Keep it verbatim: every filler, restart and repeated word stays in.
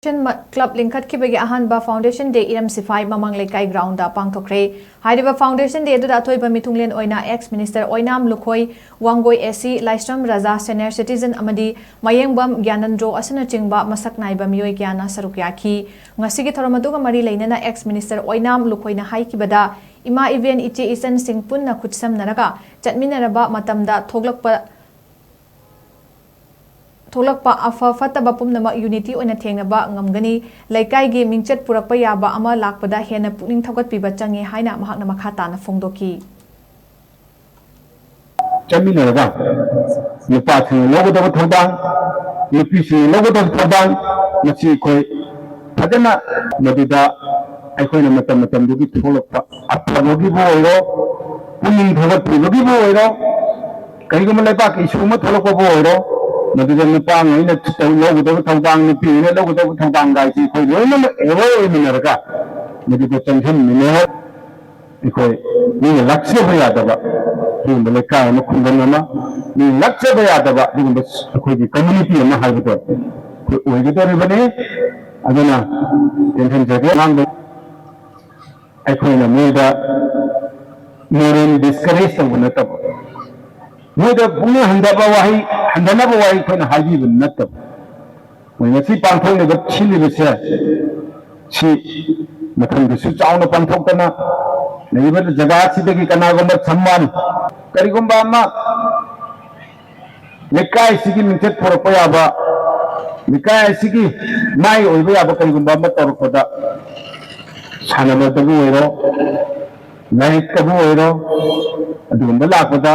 ꯃ-, club ꯂꯤꯡꯈꯠꯈꯤꯕꯒꯤ ꯑꯍꯥꯟꯕ Foundation Day ꯏꯔꯝ ꯁꯤꯐꯥꯏ ꯃꯃꯥꯡ ꯂꯩꯀꯥꯏ ground ꯗ ꯄꯥꯡꯊꯣꯛꯈ꯭ꯔꯦ꯫ ꯍꯥꯏꯔꯤꯕ Foundation Day ꯑꯗꯨꯗ ꯑꯊꯣꯏꯕ ꯃꯤꯊꯨꯡꯂꯦꯟ ꯑꯣꯏꯅ ex minister Oinam Lukhoi, Wangoi A C Laishram Raja, senior citizen ꯑꯃꯗꯤ ꯃꯌꯦꯡꯕꯝ ꯒ꯭ꯌꯥꯅꯟꯗ꯭ꯔꯣ ꯑꯁꯤꯅꯆꯤꯡꯕ ꯃꯁꯛ ꯅꯥꯏꯕ ꯃꯤꯑꯣꯏ ꯀꯌꯥꯅ ꯁꯔꯨꯛ ꯌꯥꯈꯤ꯫ ꯉꯁꯤꯒꯤ ꯊꯧꯔꯝ ꯑꯗꯨꯒ ꯃꯔꯤ ꯂꯩꯅꯅ ex minister ꯑꯣꯏꯅꯥꯝ ꯂꯨꯈꯣꯏꯅ ꯍꯥꯏꯈꯤꯕꯗ, ꯏꯃꯥ ꯏꯕꯦꯟ, ꯏꯆꯦ ꯏꯆꯟꯁꯤꯡ ꯄꯨꯟꯅ ꯈꯨꯠꯁꯝꯅꯔꯒ ꯆꯠꯃꯤꯟꯅꯔꯕ ꯃꯇꯝꯗ ꯊꯣꯛꯂꯛꯄ ꯊꯣꯛꯂꯛꯄ ꯑꯐ ꯐꯠꯇꯕ ꯄꯨꯝꯅꯃꯛ unity ꯑꯣꯏꯅ ꯊꯦꯡꯅꯕ ꯉꯝꯒꯅꯤ꯫ ꯂꯩꯀꯥꯏꯒꯤ ꯃꯤꯡꯆꯠ ꯄꯨꯔꯛꯄ ꯌꯥꯕ ꯑꯃ ꯂꯥꯛꯄꯗ ꯍꯦꯟꯅ ꯄꯨꯛꯅꯤꯡ ꯊꯧꯒꯠꯄꯤꯕ ꯆꯪꯉꯤ ꯍꯥꯏꯅ ꯃꯍꯥꯛꯅ ꯃꯈꯥ ꯇꯥꯅ ꯐꯣꯡꯗꯣꯛꯈꯤ꯫ ꯆꯠꯃꯤꯟꯅꯔꯒ ꯅꯨꯄꯥꯁꯤꯡꯅ ꯂꯧꯒꯗꯕ ꯊꯧꯗꯥꯡ, ꯅꯨꯄꯤꯁꯤꯡꯅ ꯂꯧꯒꯗꯕ ꯊꯧꯗꯥꯡ, ꯃꯁꯤ ꯑꯩꯈꯣꯏ ꯐꯖꯅ ꯃꯗꯨꯗ ꯑꯩꯈꯣꯏꯅ ꯃꯇꯝ ꯃꯇꯝꯗꯨꯒꯤ ꯊꯣꯛꯂꯛꯄ ꯑꯐꯕꯒꯤꯕꯨ ꯑꯣꯏꯔꯣ, ꯄꯨꯛꯅꯤꯡ ꯊꯧꯒꯠꯄꯤꯕꯒꯤꯕꯨ ꯑꯣꯏꯔꯣ, ꯀꯔꯤꯒꯨꯝꯕ ꯂꯩꯕꯥꯛꯀꯤ issue ꯑꯃ ꯊꯣꯛꯂꯛꯄꯕꯨ ꯑꯣꯏꯔꯣ, ꯃꯗꯨꯗ ꯅꯨꯄꯥꯉꯩꯅ ꯂꯧꯒꯗꯕ ꯊꯧꯗꯥꯡ, ꯅꯨꯄꯤꯉꯩꯅ ꯂꯧꯒꯗꯕ ꯊꯧꯗꯥꯡ ꯒꯥꯏꯁꯤ ꯑꯩꯈꯣꯏ ꯂꯣꯏꯅꯃꯛ aware ꯑꯣꯏꯃꯤꯟꯅꯔꯒ ꯃꯗꯨꯗ ꯆꯪꯁꯤꯟꯃꯤꯟꯅꯔ ꯑꯩꯈꯣꯏ ꯃꯤꯅ ꯂꯥꯛꯆꯕ ꯌꯥꯗꯕ ꯑꯗꯨꯒꯨꯝꯕ ꯂꯩꯀꯥꯏ ꯑꯃ, ꯈꯨꯡꯒꯪ ꯑꯃ, ꯃꯤꯅ ꯂꯥꯛꯆꯕ ꯌꯥꯗꯕ ꯑꯗꯨꯒꯨꯝꯕ ꯑꯩꯈꯣꯏꯒꯤ community ꯑꯃ ꯍꯥꯏꯕꯗꯣ ꯑꯩꯈꯣꯏ ꯑꯣꯏꯒꯗꯧꯔꯤꯕꯅꯤ꯫ ꯑꯗꯨꯅ ꯇꯦꯟꯁꯟꯖꯒꯦ ꯑꯉꯥꯡꯗ ꯑꯩꯈꯣꯏꯅ ꯃꯣꯏꯗ moral discourage ꯇꯧꯕ ꯅꯠꯇꯕ, ꯃꯣꯏꯗ ꯄꯨꯛꯅꯤꯡ ꯍꯟꯊꯕ ꯋꯥꯍꯩ, ꯍꯟꯊꯅꯕ ꯋꯥꯍꯩ ꯑꯩꯈꯣꯏꯅ ꯍꯥꯏꯕꯤꯕ ꯅꯠꯇꯕ, ꯃꯣꯏ ꯉꯁꯤ ꯄꯥꯡꯊꯣꯛꯂꯤꯕ, ꯁꯤꯜꯂꯤꯕꯁꯦ, ꯁꯤ ꯃꯊꯪꯗꯁꯨ ꯆꯥꯎꯅ ꯄꯥꯡꯊꯣꯛꯇꯅ ꯂꯩꯔꯤꯕ ꯖꯒꯥ ꯑꯁꯤꯗꯒꯤ ꯀꯅꯥꯒꯨꯝꯕ ꯁꯝꯃꯥꯟ, ꯀꯔꯤꯒꯨꯝꯕ ꯑꯃ ꯂꯩꯀꯥꯏꯁꯤꯒꯤ ꯃꯤꯡꯆꯠ ꯄꯨꯔꯛꯄ ꯌꯥꯕ, ꯂꯩꯀꯥꯏ ꯑꯁꯤꯒꯤ ꯃꯥꯏ ꯑꯣꯏꯕ ꯌꯥꯕ ꯀꯔꯤꯒꯨꯝꯕ ꯑꯃ ꯇꯧꯔꯛꯄꯗ, ꯁꯥꯟꯅꯕꯗꯕꯨ ꯑꯣꯏꯔꯣ, ꯂꯥꯏꯔꯤꯛꯇꯕꯨ ꯑꯣꯏꯔꯣ, ꯑꯗꯨꯒꯨꯝꯕ ꯂꯥꯛꯄꯗ